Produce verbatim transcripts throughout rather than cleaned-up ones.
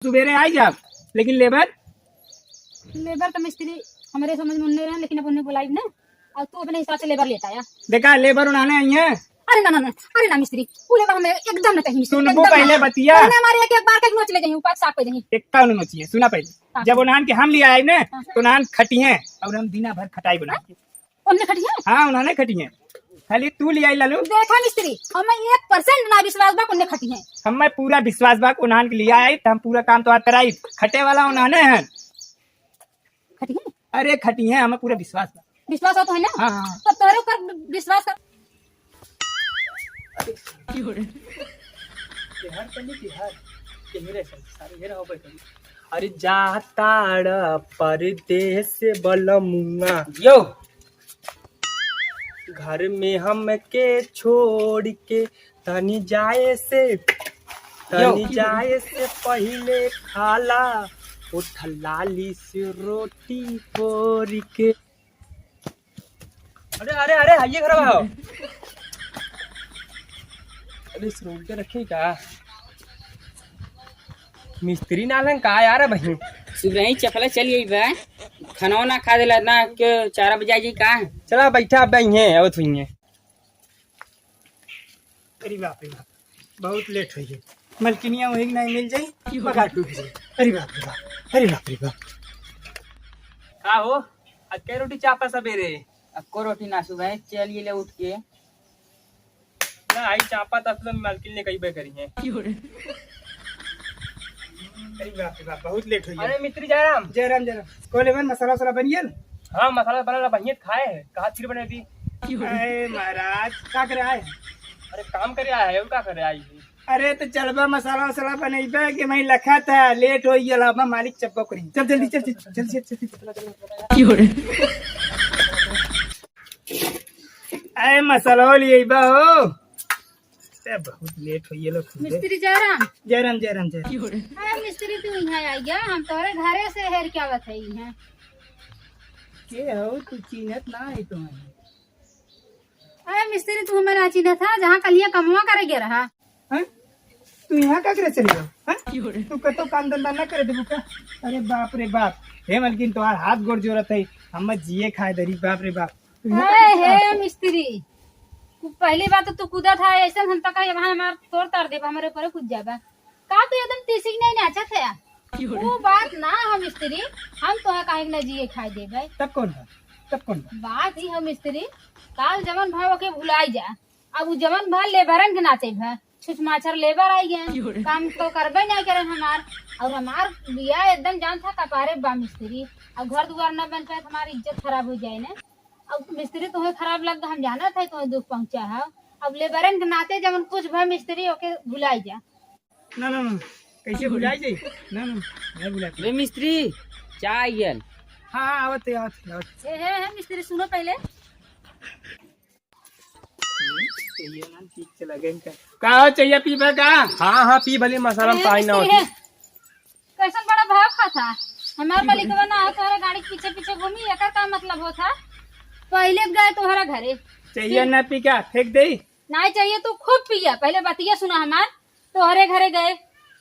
सुबेरे आई जाब, लेकिन लेबर? लेबर तो मिस्त्री हमरे समझ में उन्ने रहे, लेकिन अब उन्ने बुलाई ना। और तू अपने हिसाब से लेबर लेता है। देखा, लेबर उन्हाने आई है। अरे ना, ना, ना, अरे ना मिस्त्री, उ लेबर हमें एकदम ना चाहिए मिस्त्री, सुनबो एकदम पहले ना। बतिया। पहले हमारे एक, एक बार का नोच ले जाइए, ऊपर साफ कर देंगे। एक का नोचिए, सुना पहले। हाँ। जब उन्हान के हम ले आए ना, हाँ। तो उन्हान खटिए और हम दिना भर खटाई बना के। उन्ने खटिए? हाँ, उन्हाने खटिए। खाली तू ले आई लालू। देखा मिस्त्री, हमें एक percent ना विश्वास बा, उन्ने खटिए। हमें पूरा विश्वास बा, उन्हान के ले आए, तो हम पूरा काम तो कराई। खटे वाला उन्हाने हैं। खटिए? अरे खटिए, हमें पूरा विश्वास बा। विश्वास हो तो है ना? हाँ, हाँ। तो तोरे ऊपर विश्वास कर। बिहार चली, बिहार। केहरे चली, सारे घेरा हो बैठल। अरे जाताड़ परदेस बलमुआ। यो। घर में हमके छोड़ के तनी जाए से, यो। तनी जाए से पहिले खाला उठ लाली से रोटी बोर के। अरे, अरे, अरे, हाइये खराब हो। अरे, इस रोल के रखे का? मिस्त्री ना लन का यार बहिन? सुबह ही चपला चल गई बा, खाना ना खा देला ना, के चार बजे आ जाई का? चला बैठा, अब आई हैं, आवत हुई हैं। अरे बाप रे बाप, बहुत लेट हो गई। मलकिनिया वही नहीं मिल जाई, बगा टूट जाई। अरे बाप रे बाप, अरे बाप रे बाप। का हो, आज कै रोटी चापा सबेरे? अक्को रोटी ना सुबह, चल ये ले उठ के। ना, आई चापा तब तो मलकिन ने कई बे करी है। अरे बाप रे बाप, बहुत लेट हो गया। अरे मिस्त्री जयराम। जयराम, जयराम। कोले में मसाला वसाला बन गया? हाँ, मसाला बना ला, बहियत खाए है। कहा खीर बना दी। अरे महाराज, का करे आए? अरे काम करे आए है, और का करे आई है? अरे तो चलबा मसाला वसाला बनैबे कि मैं लखा था, लेट हो गया, अब मालिक चप्पा करी। चल जल्दी, चल, चल, जल्दी, जल्दी, जल्दी। अरे मसाला ले अइबा हो। ए, बहुत लेट हो ये लोग खुदे। मिस्त्री जयराम। जयराम, जयराम, जयराम। अरे मिस्त्री तू यहाँ आ गया, हम तोरे घरे से हेर के आवत है यहाँ। के हो तू, चिन्हत ना है तुम्हें। अरे मिस्त्री तू हमें ना चिन्हत है, जहाँ कलिया कमवा करे गया रहा। हैं? तू यहाँ का करे चले जाओ? हैं? तू कतो काम धंधा ना करे देबू का? अरे बाप रे बाप। हे मलकिन, तोहार हाथ गोड़ जोड़त है, हम जिए खाए दरी, बाप रे बाप। तू यहाँ का अरे करे हे चले जाओ? मिस्त्री, तू पहली बात तो तू कूदा था, ऐसे हम तो कहे वहाँ हमार तोड़ तार देबा, हमारे ऊपर कूद जाबा। का तू एकदम तीसी नहीं नाचत है? वो बात ना हम मिस्त्री, हम तोहे काहे के ना जिए खाए देबे। तब कौन बात? तब कौन बात? बात ही हम मिस्त्री, काल जवन भाव के भुलाई जा, अब उ जवन भा लेबरन के नाते भा, छुछ माछर लेबर आई गए, काम तो करबे नहीं करे हमार, और हमार बिया एकदम जान था कपारे बा मिस्त्री, अब घर दुआर न बन पाए तो हमार इज्जत खराब हो जाए ना। अब मिस्त्री तुम्हें खराब लग, हम जानत है तुम्हें दुख पहुँचा है, अब लेबरन के नाते जवन कुछ भा मिस्त्री ओके भुलाई जा। ना, ना, ना, कैसे भुलाई जाई? ना, ना, नहीं भुलाई। रे मिस्त्री, चाय गल। हाँ, हाँ, आवत है, आवत है, आवत है। ए, हे, हे, मिस्त्री, सुनो पहले। हम्म, चाहिए ना, ठीक से लगे इनका। का हो, चाहिए पीबा का? हाँ, हाँ, पी भली, मसाला में ए, पानी ना मिस्त्री, होती। हे। कैसन बड़ा भाव खा था? हमार मालिकवा ना हो, तोहरा गाड़ी के पीछे पीछे घूमी, एकर का मतलब हो था? पहले गए तोहरा घरे। चाहिए फिर ना पी का, फेंक दे। नहीं चाहिए, तू खूब पिया, पहले बतिया सुना हमार। तोहरे घरे गए,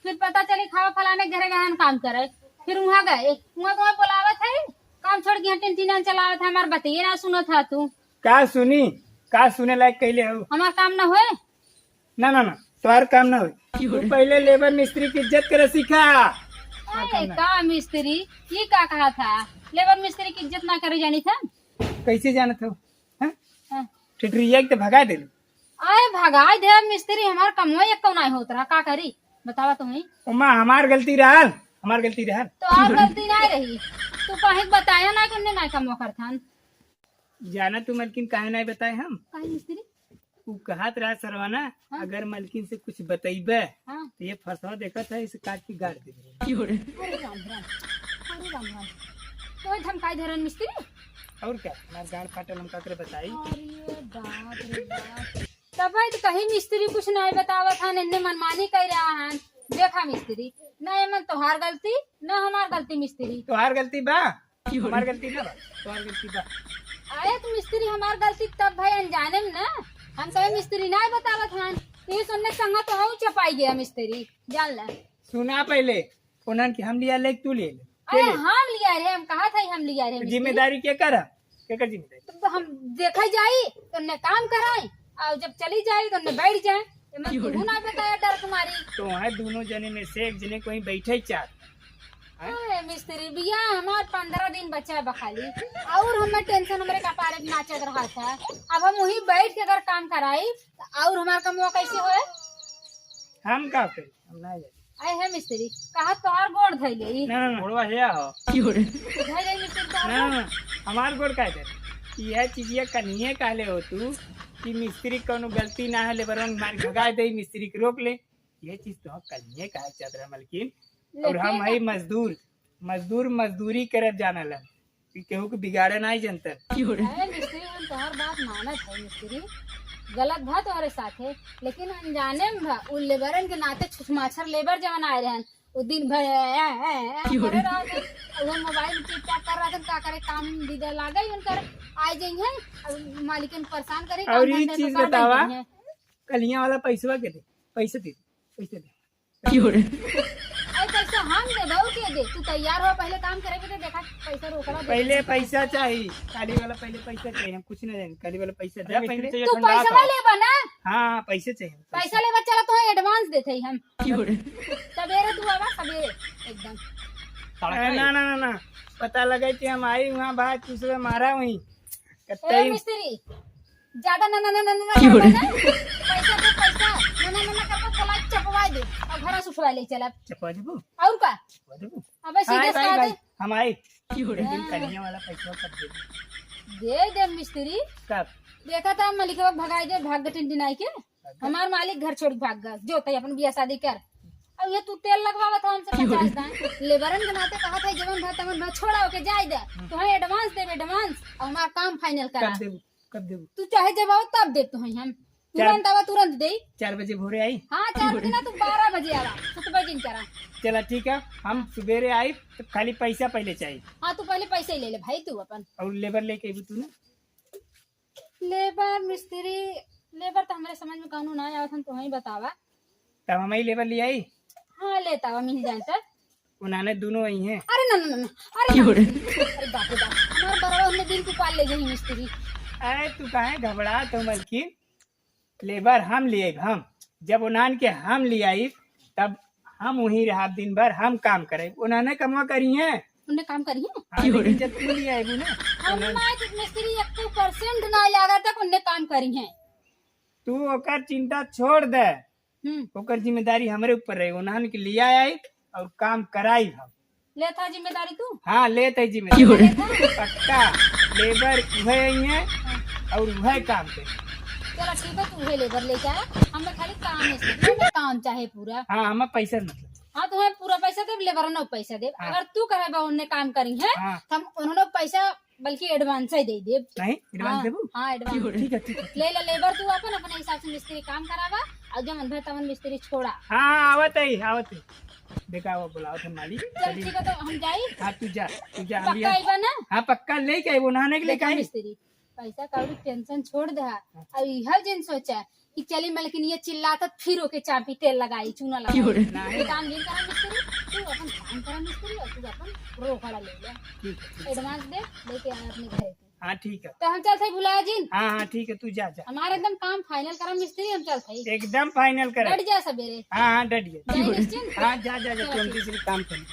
फिर पता चली खावा फलाने के घरे गए काम करे, फिर वहाँ गए, वहाँ तुम्हें बुलावत है, काम छोड़ के यहाँ टेंटिना चलावत है, हमार बतिये ना सुनत है तू। का सुनी? का सुने लायक कैले हो? हमार काम ना होए? ना, ना, ना, तोहार काम ना होए। तू पहले लेबर मिस्त्री की इज्जत करे सीखा। अरे, का मिस्त्री? ये का कहा था? लेबर मिस्त्री की इज्जत ना करे जानी था? कैसे जानत हो? हैं? हाँ। ठिठरिया के तो भगा देलू। अरे भगाई दे मिस्त्री, हमार कमवा एक कौन होत रहा, का करी? बतावा तुम्हें। ओमा हमार गलती रहल, हमार गलती रहल। तोहार गलती नहीं रही, तू काहे के बताया ना कि उन्ने ना कमवा करथन। जाना तू मलकिन काहे नहीं बताए हम? काहे मिस्त्री? उ कहत रहा सरवाना, हाँ। अगर मलकिन से कुछ बतैबे, हाँ। तो ये फसवा देखत है, इसे काट के गाड़ देबे। अरे राम राम, अरे राम राम, तो धमकाई धरन मिस्त्री? और क्या, हमार गाड़ फाटल, हम का करे बताई? अरे बाप रे बाप। तब भाई तो कहीं मिस्त्री कुछ नहीं बतावत हन, इन्ने मनमानी कर रहा हन। देखा मिस्त्री, न एमन तोहार गलती, न हमार गलती मिस्त्री। तोहार गलती बा, हमार गलती ना बा, तोहार गलती बा। अरे तो मिस्त्री हमार गलती तब भाई अनजाने में ना, हम कहे मिस्त्री नहीं बतावत हन, तो ये सुनने संगा तो हम चपाई गया मिस्त्री, जान ला। सुना पहले, उन्हन के हम लिया ले, तू ले ले। के अरे ले? हम लिया रहे, हम कहा था हम लिया रहे तो मिस्त्री। जिम्मेदारी के कर? के कर जिम्मेदारी? तो हम देखा जाई, तो उन्हें काम कराई, और जब चली जाई, तो उन्हें बैठ जाए। तो मैं क्यों? तुहू ना बताया डर तुम्हारी। तो वहाँ दोनों जने में से एक जने कोई बैठे चार। हैं? ए, मिस्त्री भैया, हमार पन्द्रह दिन बचा बा खाली, और हमें टेंशन हमरे कपारे पे नाचत रहा था। अब हम वहीं बैठ के अगर काम कराई, तो और हमार कमवा कैसे होए? हम का करी? हम ना जाई। आए है मिस्त्री, कहा तोहार गोड़ धइले ई? ना, ना, ना। गोड़वा हेया हो। धइले मिस्त्री तोहार ना, ना, गोड़? ना। हमार गोड़ का है? यह चीजिया कन्हिए कहले हो तू कि मिस्त्री कौनो गलती ना है, लेबरवन मार भगाए दे, मिस्त्री के रोक ले। ये चीज तो कन्हिए कहा चाहत रहा मलकिन। और लेकिन हम है मजदूर, मजदूर मजदूरी करब जानल हम। कि केहू के बिगाड़े नाही जनतन। अरे मिस्त्री, हम तोहर बात मानत है मिस्त्री, गलत भा तोहरे साथे, लेकिन अनजाने में भा उ लेबरन के नाते छुछमाछर लेबर जवन आए रहन, उ दिन भर ए, ए, ए, ए करे रहत है। उ मोबाइल टिप टाप कर रहत है, का करे, काम दीदा लागे उनकर, आए जइहें, अब मालिकन परेशान करे, और काम ई धंधा चीज पे का बतावा, बैठे हैं। कलिया वाला पैसवा के दे, पैसे दे, पैसे दे। अरे पैसा हम देबे, और के दे? तू तैयार हो, पहले काम करे के दे, देखा पैसा रोकड़ा दे। पहले पैसा चाहिए, काली वाला पहले पैसा चाहिए, हम कुछ नहीं जाने, काली वाला पैसा दे अरे पहले। मिस्त्री, तू ठंडा पैसा था। लेबा ना? हाँ, हाँ, पैसे चाहिए, पैसा। पैसा लेबा, चला तो advance देते ही हम। सवेरे तू आवा, सवेरे एकदम। अरे ना, ना, ना, ना, पता लगे कि हम आई वहाँ बात दूसरे मारा वहीं। ए कतई मिस्त्री, ज्यादा ना, ना, ना, ना, ना, क्यों रे? ना, पैसा दे, पैसा। ना, ना, ना, ना, करके तलाक चपवा दे। और घर से उठवा ले चला। चपवा देबू? और का? चपवा देबू? अबे सीधे भाई, साधे। भाई, हम आई। क्यों रे? लेकिन हाँ। कन्हैया वाला पैसा कब देबू? दे दे मिस्त्री। कब? देखा था मलिकवा भगाई दे, भाग गए टिनटिनाई के। भाग गए? हमार मालिक घर छोड़ के भाग गए। जो तई अपन बियाह शादी कर। अब ये तू तेल लगवावत हो हमसे क्यों रे? पचास दाएं। लेबरन के नाते कहा था, जवन भा तवन भा छोड़ा ओके जाए दे। हम्म। तुम्हें advance देबे, advance। और हमार काम final करा। कब देबू? कब देबू? तू चाहे जब आओ तब दे तुम्हें हम। चार तुरंत आवा, तुरंत दे। चार बजे भोरे आई? हाँ, चार बजे ना, तू बारह बजे आवा। सुतबे जिन करा। चला ठीक है, हम सुबेरे आई तो खाली पैसा पहले चाहिए। हाँ, तू पहले पैसे ही ले ले भाई तू अपन। और लेबर लेके अइबू तू ना? लेबर मिस्त्री, लेबर तो हमरे समझ में कौनो ना आवत, हम तोहई बतावा। तब हम ही लेबर ले आई? हाँ, लेता आवा, मिल जाए तो। उन्हाने दोनों आई हैं। अरे ना, ना, ना, ना, अरे ना, क्यों रे? अरे बाप रे बाप, हमार बरवा हमने दिल को पाल ले गई मिस्त्री। अरे तू काहे घबरात हो मलकिन? लेबर हम ले आइब हम। जब उन्हान के हम ले आइब, तब हम वहीं रहब दिन भर, हम काम करे। उन्हाने कमवा करी हैं। उन्हें काम करी हैं? हाँ, लेकिन जब तू ले आइबू ना, हम उन्हान ना तो मिस्त्री एक percent ना लागत तक उन्हें काम करी हैं। तू ओकर चिंता छोड़ दे। हम्म। ओकर जिम्मेदारी हमरे ऊपर रही। उन्हान के ले आई और काम कराई हम। लेत हा जिम्मेदारी तू? हाँ, लेत है जिम्मेदारी। क्यों रे? पक्का। लेबर उहे आई हैं और उहे काम पे। चला ठीक है, तू उहे लेबर लेके आ। हमें खाली काम है, सिर्फ हमें काम चाहे पूरा। हाँ, हमें पैसा मतलब। हाँ, तुम्हें पूरा पैसा देब, लेबर ना पैसा देब। हाँ। अगर तू कहे बा उन्हें काम करी है, हाँ। तो हम उन्होंने पैसा बल्कि advance ही दे देब। नहीं, advance हाँ, देबू? हाँ, advance। ठीक है, ठीक है। ले ले लेबर तू अपन, अपने हिसाब से मिस्त्री काम करावा और जवन भे तवन मिस्त्री छोड़ा। हाँ, हाँ, आवत है, आवत है। देखा, वो बुलावत है मालिक। चल, चलिए। ठीक है, तो हम जाई। हाँ, तू जा, तू जा, हम पक्का भी आइबा ना? हाँ, पक्का लेके आई, वो नहाने के लेके देखा आई। मिस्त्री, पैसा कौड़ी tension छोड़ दे। हाँ। अब यह जिन सोचा कि चली मलकिन ये चिल्लात फिर ओके चापी तेल लगाई, चूना लगाई। क्यों रे? ये काम जिन करा मिस्त्री, तू अपन काम करा मिस्त्री और तू अपन रोकड़ा ले ले। ठीक है, ठीक है। Advance दे, लेके आ अपने घरे के। हाँ, ठीक है। तो हम चलत हई भुलाया जिन। हाँ, हाँ, ठीक है, तू जा, जा। हमारा एकदम काम final करा मिस्त्री, हम चलत हई। एकदम final करा। डट जा सबेरे। हाँ, हाँ, डट गया। जाए निश्चिंत। हाँ, जा, जा, जा, चलो, तुम ठीक। दूसरी काम कर।